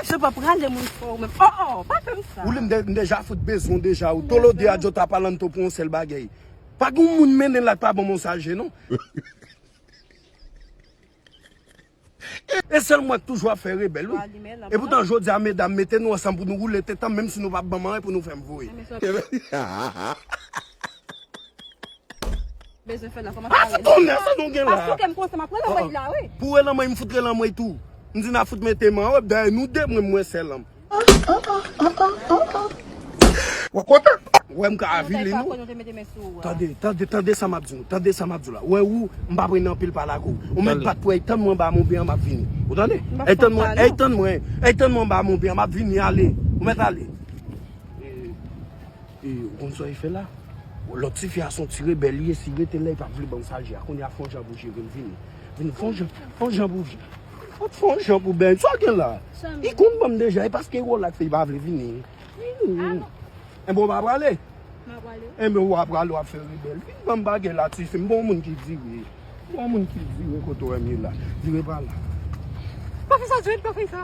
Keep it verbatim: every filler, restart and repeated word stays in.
Se pa prale moun fò ou menm. Oh, oh, pa fè m sa. Ou li m de- m deja fout bezwen w deja. Ou tolo de adyo ta palanto pou yon sèl bagay. Pa gen yon moun mennen la k pa ban m yon sal je non. E sèl mwen k toujou ap fè rebèl wi. E poutan jodi a medam mete nou ansanm pou nou woule tèt an menm si nou p ap ban m anyen pou nou fè m voye. Bezwen fè la kòman sa. Konnen sa nou gen la. Paske m konsa m ap rele anmwey la wi. Pou rele anmwey m fout rele anmwey tou. M di n a fout mete m anwo dèyè nou de mwen mwen sèl an. W ap kontan. Wè m ka avili nou. Tande, tande, tande sa m ap di nou. Tande sa m ap di w la. Wè ou, m pa pran anpil pale ak ou. Ou mèt bat pou èy tann mwen anba mon pye an m ap vini. Ou tande? Èy tann mwen, èy tann mwen, èy tann mwen anba mon pye an m ap vini ale. Ou mèt ale. E, e, ou konn sa w fè la? Lòt tifi a se yon ti rebèl li ye, si rete la, li p ap vle ban m sal je a. Kounye a fè yon jan pou jere m vini. Vini fè yon jan, fè yon jan pou, fè yon jan pou bèl. Sa w gen la? Li konn ban m deja, e paske Rola k fè li pa vle vini. Enben w pa prale? Enben w pa prale, w ap fè rebèl. Vin ban m bagay la, tifi. M bon moun ki dire. M bon moun ki dire kote w wè m ye la. Dire pa la. Pa fè sa, Joel, pa fè sa.